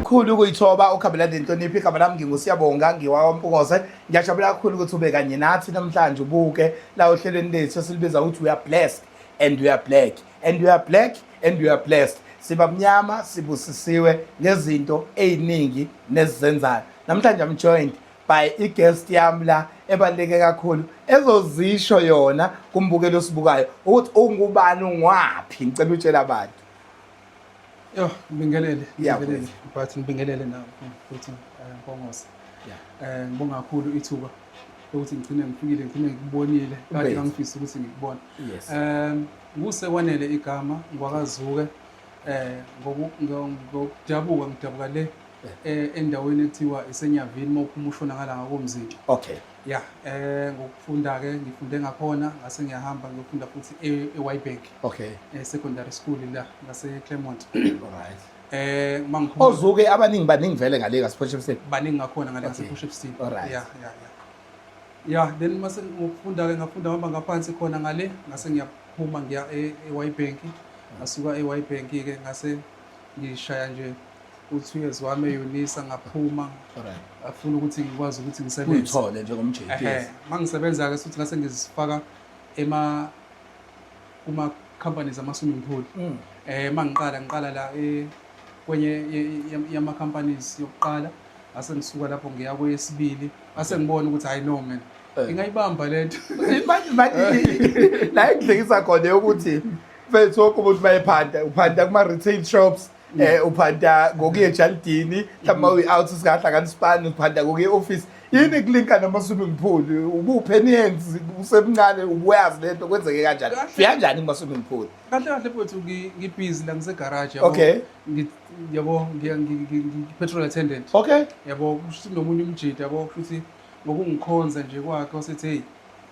Ngokukhulu ukuyithoba ukhambelana nenhlonipho, igama lami nginguSiyabonga ngiwakwaMpungose. Ngiyajabula kakhulu ukuthi ube kanye nathi namhlanje, ubuke la ohlelweni lethu esilibiza ukuthi we are blessed and we are black and we are black and we are blessed. Siba mnyama, sibusisiwe ngezinto ey'ningi nesizenzayo. Namhlanje I'm joined by i-guest yami la ebaluleke kakhulu, ezozisho yona kumbukeli osibukayo ukuthi ungubani, ungwaphi. Ngicela utshela abantu. Yo, ngibingelele, ngibingelele. But ngibingelele nawe futhi Mpongose. Ngibonga kakhulu ithuba lokuthi ngigcine ngifikile, ngigcine ngikubonile. Kade ngangifisa ukuthi ngikubone. Ngusekwanele igama, ngwakaZuke, ngokudabuka ngidabuka le endaweni ekuthiwa iseNyavini, uma uphuma ushona ngala ngakoMzinto. Yeah, ngokufunda ke ngifunde ngakhona, ngase ngiyahamba ngiyofunda futhi eWybank. E secondary school la ngase Claremont. Mangiphuma Ozuke abaningi, baningi vele ngale ngasePort Shepstone. Baningi ngakhona ngale ngase Port Shepstone. Yeah, then mase ngokufunda ke ngafunda, ngihamba ngaphansi khona ngale, ngase ngiyaphuma ngiya eWybank. Ngasuka eWybank ke ngase ngishaya nje u-2 years wami e-Unisa, ngaphuma. Afuna ukuthi ngikwazi ukuthi ngisebenze. Uyithole njengomjeti. Mangisebenza ke futhi ngase ngizifaka ema kuma companies ama swimming pool. Mangiqala ngiqala la kwenye yama companies yokuqala, ngase ngisuka lapho ngiya kweyesibili, ngase ngibona ukuthi hayi, no man, ingayibamba lento. Manje la engidlekisa khona ukuthi mfethu, wonke umuntu mayephanda uphanda kuma retail shops, uphanda ngokuya ejalidini, mhlawumbe uyi-out singahlangana isipani, uphanda ngokuya e-office. Yini kulinka nama-swimming pool? Ubuwupeniens usemncane, ubuyazi lento? Kwenzeke kanjani? Fika kanjani kuma-swimming pool? Kahle kahle mfethu, ngibhizi la, ngisegaraji. Yabo, ngi-petrol attendant. Yabo, kusho ukuthi nomunye umjida, yabo, kusho ukuthi ngokungikhonza nje kwakhe wasethi, "Hey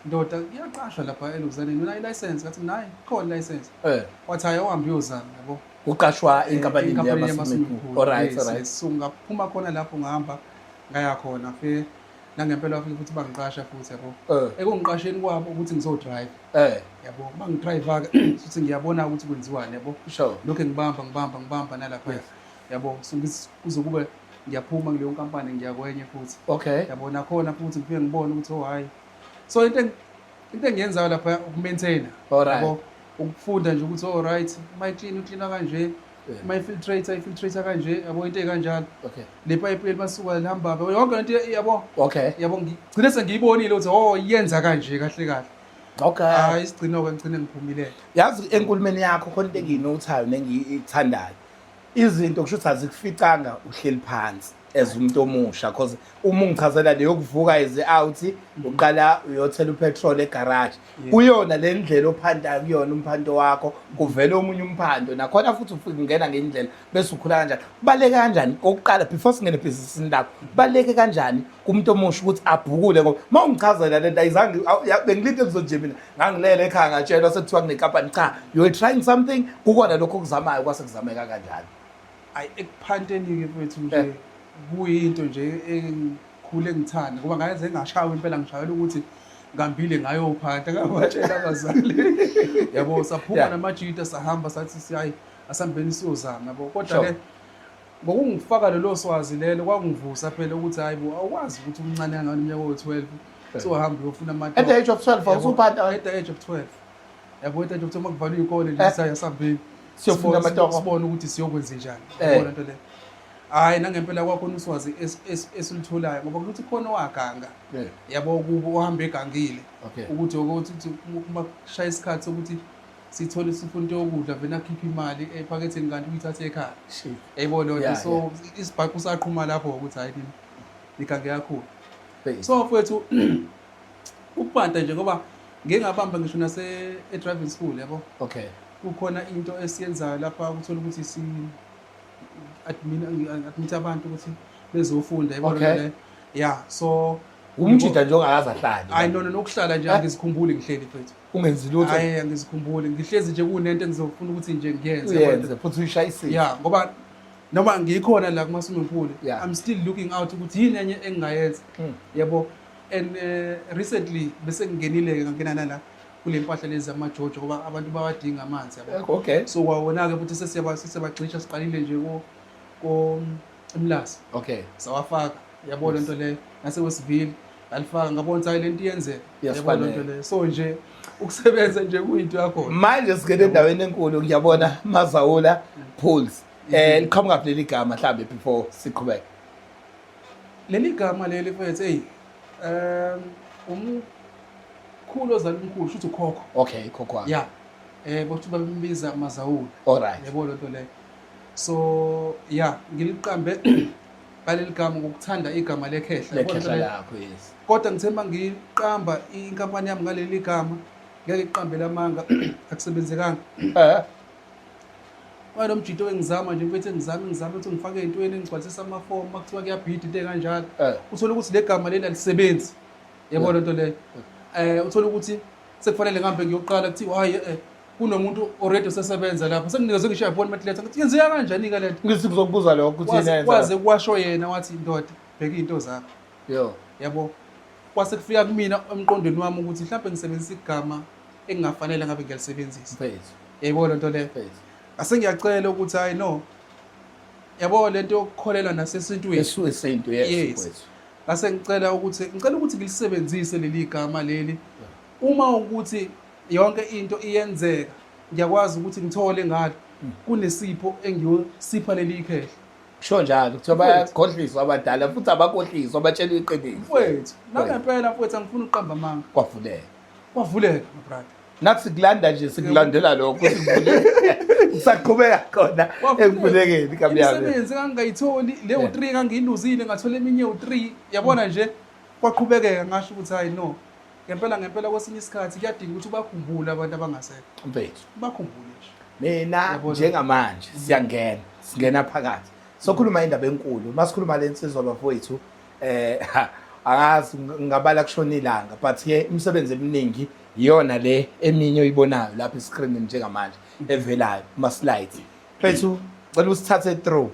ndoda, kuyaqashwa lapha eluzaneni, unayo i-license?" Ngathi, "Nayi, khona i-license." Wathi, "Hayi, awuhambe uyozama," yabo. Kuqashwa inkampanini Inkampani yama-swimming yama-swimming pool. Pool. All right. Yes. So ngaphuma khona lapho, ngahamba ngaya khona, fe nangempela wafike futhi bangiqasha futhi, yabo. Ekungiqasheni kwabo ukuthi ngizodrive, yabo, bangi-drive-ke futhi, ngiyabona ukuthi kwenziwani, yabo. Lokhu ngibamba ngibamba ngibamba nalapha, yabo. So kuze kube ngiyaphuma kuleyo nkampani, ngiya kwenye futhi, yabo, nakhona futhi ngifike ngibone ukuthi oh hayi, so into engiyenzayo lapha uku-maintaina, yabo, ukufunda nje ukuthi all right, uma i-clean uklina kanje, uma i-filtrate i-filtrate kanje, yabo, into ey'kanjalo. Le pipe limasuka lihamba yonke lento, yabo. Yabo, ngigcine sengiyibonile ukuthi oh, yenza kanje kahle kahle. Hayi, isigcino-ke ngigcine ngiphumile. Yazi, enkulumeni yakho khona into engiyinothayo nengiyithandayo. Izinto kusho ukuthi azikuficanga uhleli phansi as umuntu omusha, cause uma ungichazela leyo kuvuka as out, uqala uyothela upetrol egarage, kuyona le ndlela ophandayo, kuyona umphanto wakho kuvela omunye umphando nakhona futhi ufike ungena ngendlela bese ukhula kanjani. Kubaluleke kanjani kokuqala, before singene ebhizinisini lakho, kubaluleke kanjani kumuntu omusha ukuthi abhukule? Ngoba uma ungichazela lento ayizange bengilinde kuzo nje, mina ngangilele ekhaya ngatshelwa sekuthiwa kunenkampani. Cha, you were trying something, kukona lokho okuzamayo, kwase kuzameka kanjani? Ayi, ekuphanteni-ke mfethu nje kuyinto nje engikhule ngithanda, ngoba ngayenze ngashawa impela, ngishayela ukuthi ngihambile ngayophanta, ngabatshela abazali, yabo. Saphuma namajita, sahamba, sathi siyayi, asihambeni siyozama, yabo. Kodwa-ke ngokungifaka lelo swazi lelo kwakungivusa phela ukuthi hayi bo, awukwazi ukuthi umncane kangaka, iminyaka owu-12, sohamba uyofuna At the age of 12 awusuphanta? At the age of 12, yabo, at the age of 12, uma kuvalwe iy'kole nje, saya sihambeni Siyofuna amatoho. Sibone ukuthi siyokwenza njani. Yabona into le, hhayi, nangempela kwakhona uswazi esilutholayo, ngoba kuthi khona owaganga, yabo, kubo ohamba egangile, ukuthi uma kushaya isikhathi sokuthi sithole sifuna into yokudla, vele akhiphe imali ephaketheni kanti uyithathe ekhaya. Shit. Yayibona leyo nto? So isibhaxu saqhuma lapho ukuthi hhayi, nigange kakhulu. Hey. So mfowethu, ukupanta nje, ngoba ngike ngabamba ngisho nase e-driving school, yabo. Kukhona into esiyenzayo lapha, uthola ukuthi si admin admit abantu ukuthi bezofunda, yabo. Le yeah, so Umjida nje ongakaze ahlale. Hayi, no, nokuhlala nje angizikhumbuli ngihleli, mfethu. Ungenzi lutho. Hayi, angizikhumbuli ngihlezi nje, kunento engizofuna ukuthi nje ngiyenze, yabo. Uyenze futhi uyishayisile. Yeah, ngoba noma ngikhona la kuma-swimming pool, I'm still looking out ukuthi yini enye engingayenza, yabo. And recently bese ngingenile-ke, ngangena nala kule mpahla lezi zamajojo, ngoba abantu bawadinga amanzi, yabo. So kwawona-ke futhi sesiyabagxisha, siqalile nje ko eMlazi. Okay. Sawafaka, yabo lento leyo. Nase-Westville ngalifaka, ngabona ukuthi hayi lento iyenzeka. Yabo lento leyo. So nje ukusebenza nje kuyinto yakhona. Manje singene endaweni enkulu, ngiyabona Mazawula Pools. Liqhamuka leli gama mhlambe before siqhubeke? Leli gama leli mfethu, hey, umkhulu ozala umkhulu, shuthi ukhokho. Okay, khokho wakhe. Yeah. Bokuthi babembiza Mazawula. All right. Yabo lento leyo. So yeah, ngiliqambe ngaleli gama ngokuthanda igama lekhehla. Yabo lento Lekhehla leyo. lakho, yes. Kodwa ngithe mangiqamba inkampani yami ngaleli gama, ngeke iqambe lamanga, akusebenzekanga. Kwalo mjito engizama nje mfethu, engizama ukuthi ngifake ey'ntweni, ngigcwalisisa amafomu, makuthiwa kuyabhida into ey'kanjalo. Uthole ukuthi le gama leli alisebenzi. Yabo lento leyo. Uthole ukuthi sekufanele ngihambe ngiyoqala, kuthiwa hayi, kunomuntu already osesebenza lapho. Senginikezwe ngisho i-appointment letter. Ngithi yenzeka kanjani-ke lento? Ngithi kuzokubuza lokho ukuthi yena yenza. Kwaze kwasho yena wathi, ndoda, bheka iy'nto zakho. Yo. Yabo. Kwase kufika kumina emqondweni wami ukuthi mhlawumbe ngisebenzisa igama engingafanele ngabe ngiyalisebenzisa. Mfethu. Yayibona lento leyo. Mfethu. Ase ngiyacela ukuthi hayi no. Yabo lento yokukholelwa nasesintwini. Esintu, yes, Yes. mfethu. Ngase ngicela ukuthi ngilisebenzise leli gama leli. Uma ukuthi yonke into iyenzeka, ngiyakwazi ukuthi ngithole ngalo. Kunesipho engiyosipha leli khehla. Kusho njalo, kuthiwa bayakhohliswa abadala, futhi abakhohliswa, batshela iqiniso. Mfethu, nangempela mfethu, angifuni ukuqamba amanga. Kwavuleka. Kwavuleka, my brother. Nathi sikulanda nje, sikulandela lokho, sikuvuleke. Usaqhubeka khona ekuvulekeni kamyami. Imisebenzi engangayitholi leyo 3 ngangiyiluzile, ngathola eminye u3, yabona nje kwaqhubekeka, ngasho ukuthi hayi no. Ngempela ngempela kwesinye isikhathi kuyadinga ukuthi ubakhumbule abantu abangasekho. Mfethu. Ubakhumbule nje. Mina Yabona. njengamanje siyangena, singena phakathi. Sokhuluma indaba enkulu. Masikhuluma lensizwa bafowethu, angazi ngabala kushona ilanga, but ke imisebenzi eminingi iyona le eminye oyibonayo lapha escreenini njengamanje evelayo kuma slides. Mfethu, cela usithathe through.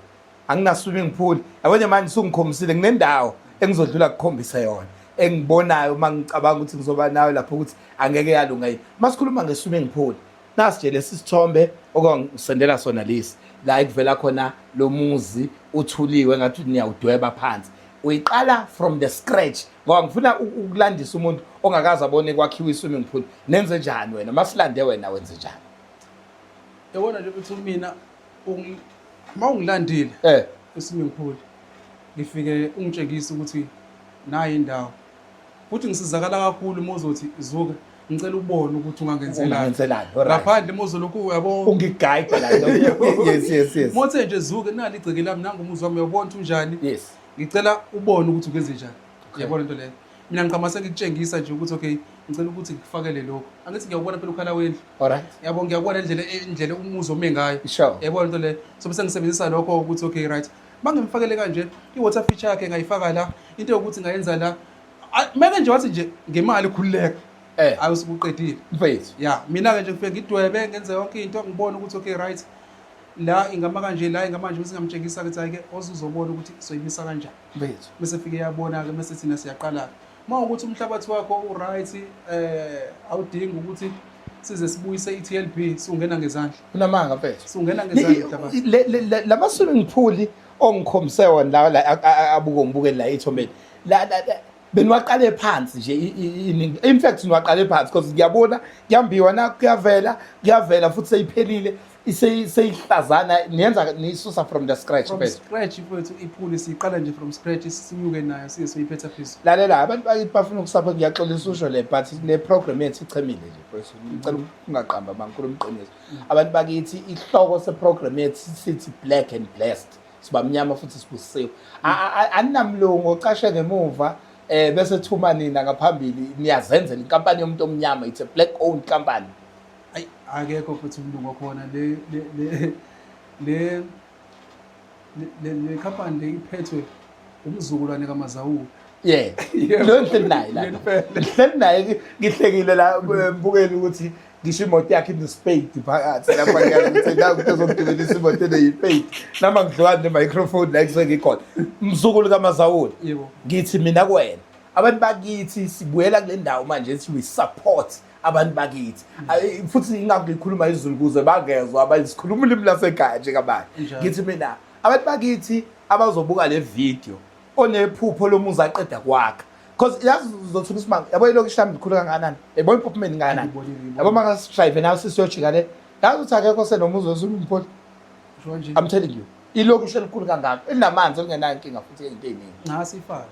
Angina swimming pool. Yabona manje usungikhombisile, nginendawo engizodlula kukhombisa yona, engibonayo uma ngicabanga ukuthi ngizoba nayo lapho ukuthi angeke yalunga yini. Masikhuluma nge-swimming pool, nasi nje lesi sithombe okwangisendela sona lesi la ekuvela khona lo muzi uthuliwe ngathi niyawudweba phansi. Uyiqala from the scratch, ngoba ngifuna ukulandisa umuntu ongakaze abone kwakhiwa i-swimming pool. Nenze njani wena? Masilande wena, wenze njani? Yabona nje ukuthi mina uma ungilandile e-swimming pool, ngifike ungitshengise ukuthi nayi indawo, futhi ngisizakala kakhulu uma uzothi, "Zuka, ngicela ubone ukuthi ungangenzelani." Ungangenzelani, alright. Ngaphandle uma uzolokhu uyabo Ungiguide la. Yes. Mothe nje, "Zuke, nali igceke lami, nangu umuzi wami, uyabona ukuthi unjani." Yes. Ngicela ubone ukuthi ungenze njani. Uyabona into leyo. Mina ngiqama sengikutshengisa nje ukuthi okay, ngicela ukuthi ngikufakele lokho. Angithi ngiyawubona phela ukhala wendlu. All right. Yabo, ngiyabona indlela umuzi ome ngayo. Sure. Yabona into leyo. So bese ngisebenzisa lokho ukuthi okay, right. Mangimfakele kanje, i-water feature yakhe ngayifaka la, into yokuthi ngayenza la. Meke nje wathi nje ngemali khululeka. Ayi, usukuqedile. Mfethu. Yeah, mina ke nje ngifike ngidwebe, ngenze yonke into, ngibone ukuthi okay, right. La ingama kanje, la ingama kanje, bese ngamtshengisa ukuthi hayi ke, ozuzobona ukuthi soyimisa kanjani. Mfethu. Bese fike yabona ke, bese thina siyaqala. Uma ukuthi umhlabathi wakho u-right, awudingi ukuthi size sibuyise i-TLB, sungena ngezandla. Unamanga, mfethu. Sungena ngezandla umhlabathi. Lama swimming pool ongikhombise wona la abuko ngibukele la ethombeni. La beniwaqale phansi nje, iningi, in fact niwaqale phansi because ngiyabona kuyambiwa na, kuyavela, kuyavela futhi seyiphelile, seyihlazana, niyenza niyisusa from the scratch. From Mfethu. scratch, mfethu, ipool siyiqala nje from scratch, sinyuke nayo siye soyiphetha phezulu. Lalela, abantu bakithi bafuna ukusapha, ngiyaxolisa usho le, but le program yethu ichemile nje mfethu, ngicela ungaqamba mangikhuluma iqiniso. Abantu bakithi, ihloko seprogram yethu sithi Black and Blessed, siba mnyama futhi sibusisiwe. Aninamlungu ocashe ngemuva, bese thuma nina ngaphambili, niyazenzela inkampani yomuntu omnyama. It's a black owned company. Ayi, akekho futhi umlungu okhona. Le company le iphethwe umzukulwane kaMazawula. Yeah. Yebo. Lo ngihleli naye la. Ngempela. Ngihleli naye, ngihlekile la, mbukeli, ukuthi ngisho imoto yakhe ine-spade phakathi lapha, ngiyakuthi naku ukuthi ezomgibelisa imoto eneyi-spade, nama ngidlwana ne-microphone la kusuke ngikhona. Mzukulu kaMazawula. Yebo. Ngithi mina kuwena, abantu bakithi, sibuyela kule ndawo manje ethi we support abantu bakithi. Ayi, futhi ingakho ngikhuluma isiZulu kuze bangezwa abanye, sikhuluma ulimi lasekhaya njengamanje. Njalo. Ngithi mina, abantu bakithi, abazobuka le video onephupho lomuzi aqeda kwakha, because yazi uzothuka isimanga, yabo, ilokishi lami likhulu kangakanani, yabo, impophomeni kangakanani. Ngibonile, ngibonile. Yabo, makasidrayive nawe sisiyojika le, yazi ukuthi akekho senomuzi we-swimming pool. Kusho nje. I'm telling you, ilokishi elikhulu kangaka elinamanzi, elingenayo inkinga futhi into ey'ningi. Ngasifaka.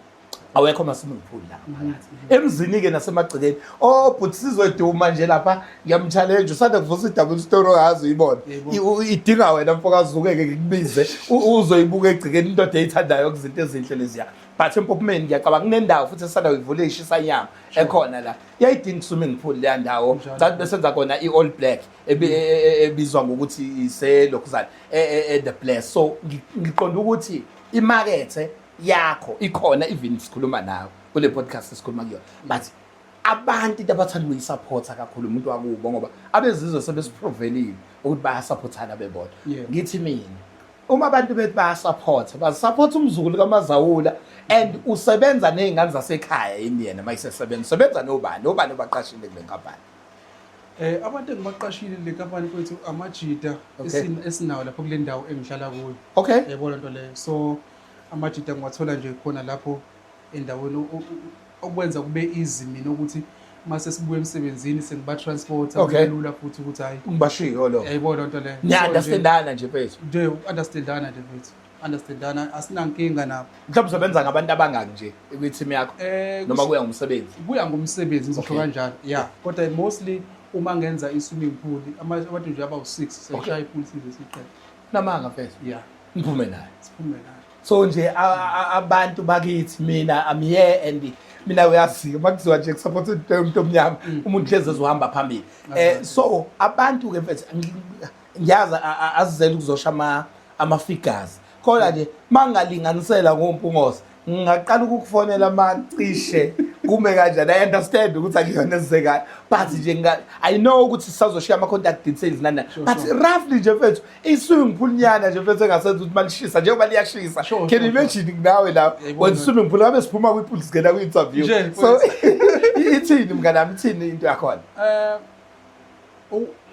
Awekho ama-swimming pool la phakathi emzini-ke nasemagcekeni. Oh, but sizoduma nje lapha, ngiyam-challenge, usanda kuvusa i-double story ongazi uyibona. Yebo. Idinga wena mfokazuke-ke ngikubize, uzoyibuka egcekeni, indoda eyithandayo kuzinto ezinhle leziya. But empophomeni ngiyacabanga kunendawo futhi esanda kuyivula eyishisa inyama ekhona la, iyayidinga i-swimming pool leya ndawo. Njalo. Cathi besenza khona i-all black ebizwa ngokuthi iselokhuzana the Bless. So ngiqonda ukuthi imakethe yakho ikhona, even sikhuluma nawe kule podcast esikhuluma kuyona, but abantu into abathanda ukuyisupporta kakhulu umuntu wakubo, ngoba abezizwe sebesiprovelile ukuthi bayasupportana bebodwa. Ngithi mina, uma abantu bethi bayasupporta, basupporta umzukulu kaMazawula and usebenza ney'ngane zasekhaya yini yena? Uma isesebenza, usebenza nobani, obani obaqashile kule nkampani? Abantu engibaqashile le company kwethu amajita esinawo lapho kule ndawo engihlala kuyo. Yayibona nto leyo. So amajita ngiwathola nje khona lapho endaweni, okwenza kube easy mina ukuthi mase sibuya emsebenzini sengiba-transporta. Kube lula futhi ukuthi hhayi, Ngibashiyo lo. Yayibona nto leyo. Niya-understandana nje, mfethu. Nje u-understandana nje mfethu, understandana, asinankinga nabo. Mhlawumbe usebenza ngabantu abangaki nje kwi-team yakho, noma kuya ngomsebenzi? Kuya ngomsebenzi, ngizosho kanjalo, ya. Kodwa mostly uma ngenza i-swimming pool, abantu nje abawu-6 siyashaya i-pool size siqede. Namanga, mfethu. Ya. Niphume nayo. Siphume nayo. So nje abantu bakithi, mina I'm here and mina uyazi uma kuziwa nje kusupport umuntu omnyama, umuntu hlezi ezohamba phambili. So abantu ke mfethu, ngiyazi azizele ukuzosha ama figures, kodwa nje mangalinganisela ngoMpungose, ngingaqala ukukufonela macishe kume kanjani? I understand ukuthi akuyona ezekayo, but nje I know ukuthi sisazoshiya ama-contact details nana, but roughly nje mfethu, i-swimming pool nyana nje mfethu engasenza ukuthi malishisa njengoba liyashisa, can you imagine nawe la Yayibona. Wenza i-swimming pool ngabe siphuma kwi-pool singena kwi-interview. Nje, So ithini mngani wami, ithini into yakhona?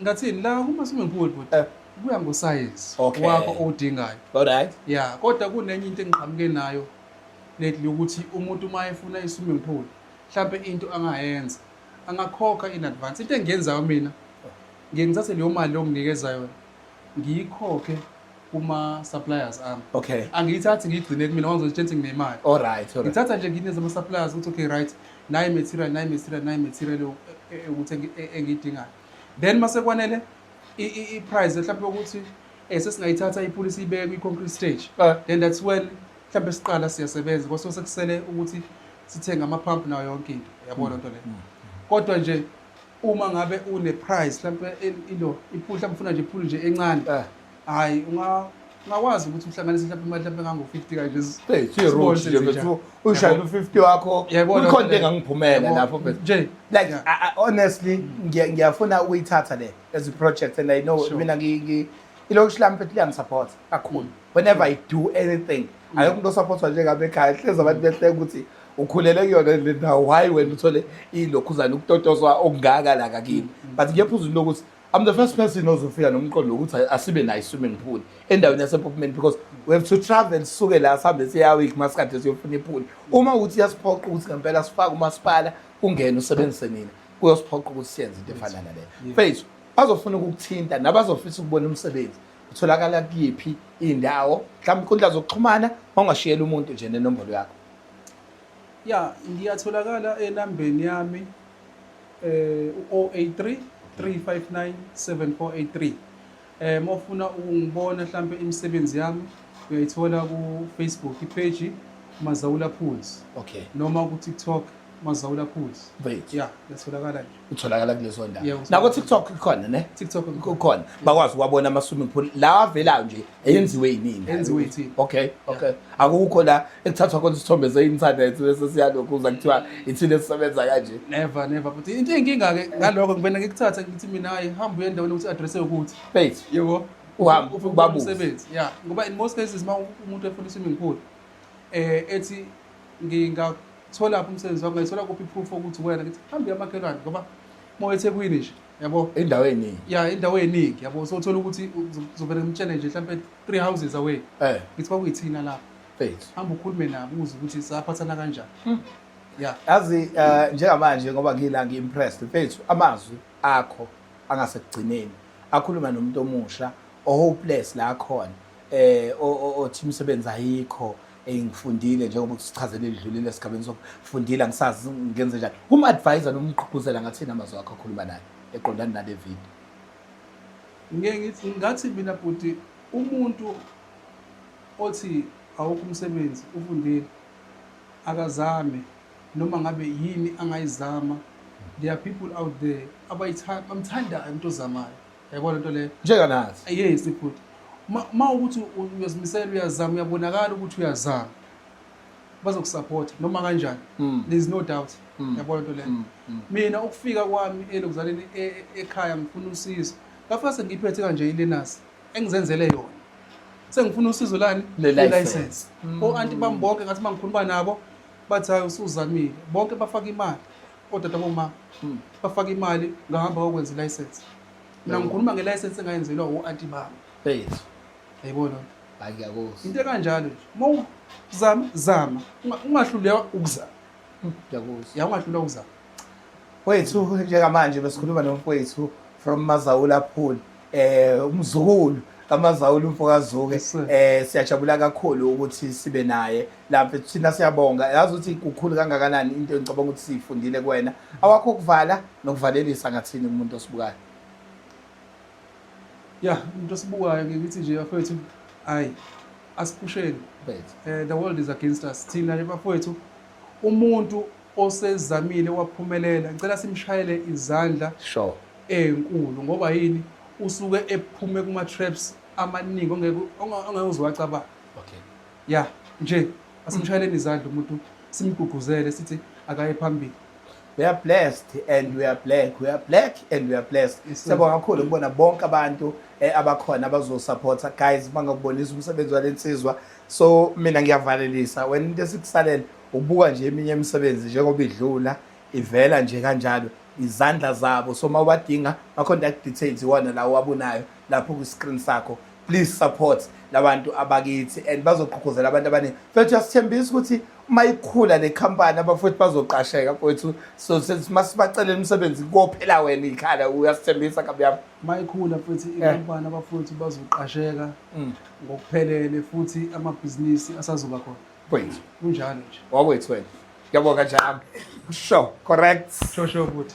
Ngathini la kuma-swimming pool, but kuya ngosayensi wakho owudingayo. All right. Ya, kodwa kunenye into engiqhamuke nayo lately ukuthi umuntu uma efuna i-swimming pool, mhlampe into angayenza, angakhokha in advance. Into engiyenzayo mina, ngiye ngithathe leyo mali onginikeza yona, ngiyikhokhe kuma-suppliers ami. Angiyithathi ngiyigcine kumina ngoba ngizozitshela ukuthi nginemali. All right. Ngithatha nje nginikeze ama-suppliers ukuthi okay, right, nayi material, nayi material, nayi material ukuthi engiyidingayo. Then mase kwanele i-price mhlawumbe yokuthi sesingayithatha i-pool siyibeke kwi-concrete stage, then that's when mhlawumbe siqala siyasebenza, kwase sekusele ukuthi sithenge ama-pump nayo yonke into, yabona nto leyo. Kodwa nje uma ngabe une-price mhlawumbe ilo i-pool, mhlawumbe ufuna nje i-pool nje encane, hhayi, ungakwazi ukuthi uhlanganise mhlawumbe imali mhlawumbe engango-50 kanje. Hey, siyi-road nje mfethu, ushayela u-50 wakho. Yayibona kukhona into nto leyo. engangiphumela Yabo. lapho mfethu. Nje. Like, honestly, ngiyafuna ukuyithatha le as a project and I know mina ilokishi lami mfethu liyangi-support kakhulu whenever I do anything. Ayikho umuntu osupportwa njengabe ekhaya. Hlezi abantu behleka ukuthi ukhulele kuyona le ndawo, why wena uthole ilokhuzana ukutotoswa okungaka la kakini, but ngiyephuza into yokuthi I'm the first person ozofika nomqondo wokuthi asibe nayo i-swimming pool endaweni yaseMpophomeni, because we have to travel sisuke la sihambe siya-week masikade siyofuna i-pool. Uma ukuthi iyasiphoqa ukuthi ngempela sifake umasipala ungene usebenzise nina, kuyosiphoqa ukuthi siyenze into efana naleyo. Mfethu, bazofuna ukukuthinta nabazofisa ukubona umsebenzi, utholakala kuyiphi indawo? Mhlawumbe inkundla zokuxhumana, mawungashiyela umuntu nje nenombolo yakho. Ya, ngiyatholakala enambeni yami, u-083 359 7483. Mawufuna ukungibona mhlambe imisebenzi yami, uyayithola ku Facebook i-page Mazawula Pools noma ku TikTok Mazawula Pools. Mfethu. Ya, ngiyatholakala nje. Utholakala kulezo ndawo. Yeah. Nako TikTok ikhona ne? TikTok ngikhona. Kukhona, bakwazi ukwabona ama-swimming pool lawa avelayo nje eyenziwe yinini? Enziwe yithina. Okay, akukho la ekuthathwa khona isithombe ze-internet bese siyalokhuza kuthiwa ithina esisebenza kanje. Never, never. But into eyinkinga ke ngalokho, ngibena ngikuthatha ngithi mina hayi, hamba uye endaweni ukuthi address ukuthi Mfethu. Yebo. Uhambe Ufike ubabuze. umsebenzi. Yeah, ngoba in most cases uma umuntu efuna i-swimming pool, ethi ngingathola phi umsebenzi wakho, ngayithola kuphi i-proof ukuthi wena, ngithi hamba uyamakhelwane, ngoba uma eThekwini nje, yabo. Indawo eningi. Ya, indawo eningi, yabo. So uthola ukuthi uzovele ngimtshele nje mhlambe 3 houses away. Ngithi kwakuyithina lapho. Mfethu. Hamba ukhulume nabo uzwe ukuthi saphathana kanjani. Ya. Yazi njengamanje ngoba ngila ngi-impressed mfethu, amazwi akho angasekugcineni akhuluma nomuntu omusha o-hopeless la khona, othi imisebenzi ayikho, ngifundile njengoba usichazele idlulile esigabeni sokufundile, angisazi ngenze njani. Kum-advisor noma umgqugquzela ngathini amazwi akho akhuluma naye eqondana nale video? Ngeke ngithi, ngathi mina bhuti, umuntu othi awukho umsebenzi ufundile, akazame noma ngabe yini angayizama. There are people out there abamthandayo umuntu ozamayo, yayibona lento leyo. Njenganathi. Yes bhuti, ma ukuthi uyazimisela, uyazama, uyabonakala ukuthi uyazama, bazokusupport noma kanjani. There is no doubt, yabona lento leyo. Mina ukufika kwami elokuzaleni ekhaya ngifuna usizo, ngafika sengiyiphethe kanje i-learners engizenzele yona, sengifuna usizo lani? Le-license. Le-license. O-anti bami bonke ngathi uma ngikhuluma nabo bathi, "Hayi, usuzamile." Bonke bafaka imali, odada bomama bafaka imali, ngahamba kokwenza i-license. Mina ngikhuluma nge-license engayenzelwa o-anti bami. Mfethu. Yayibona? Hayi, ngiyakuzwa. Into ekanjalo nje, uma uzama, zama. Ungahluleka ukuzama. Ngiyakuzwa. Ya, ungahluleka ukuzama. Wethu, njengamanje besikhuluma nomfowethu from Mazawula Pool, umzukulu kaMazawula umfokaZuke. Yes, sir. Siyajabula kakhulu ukuthi sibe naye lapha. Thina siyabonga, yazi ukuthi kukhulu kangakanani into engicabanga ukuthi siyifundile kuwena. Awakho ukuvala nokuvalelisa ngathini kumuntu osibukayo? Ya, umuntu osibukayo, ngithi nje bafowethu, hayi, asiphusheni. Mfethu. The world is against us. Thina nje bafowethu, umuntu osezamile waphumelela, ngicela simshayele izandla enkulu. Ngoba yini? Usuke ephume kuma traps amaningi ongeke uzowacabanga. Ya nje, asimshayeleni izandla umuntu, simgqugquzele, sithi akaye phambili. We are blessed and we are black. We are black and we are blessed. Yes, sir. Siyabonga kakhulu ukubona bonke abantu abakhona abazosupporta. Guys, bangakubonisa umsebenzi walensizwa. So mina ngiyavalelisa. Wena into esikusalele ukubuka nje eminye imisebenzi njengoba idlula ivela nje kanjalo izandla zabo. So mawubadinga, ma contact details iwona lawo wabonayo lapho ku screen sakho. Please support labantu abakithi and bazogqugquzela abantu abaningi. Mfethu, uyasithembisa ukuthi uma ikhula le company abafowethu bazoqasheka mfowethu. So masibacele umsebenzi kophela wena ikhala, uyasithembisa kabi yami? Mayikhula futhi inkampani, abafowethu bazoqasheka ngokuphelele, futhi amabhizinisi asazoba khona. Mfowethu. Kunjalo nje. Wakwethu wena. Ngiyabonga njalo. Sure, correct. Sure, futhi.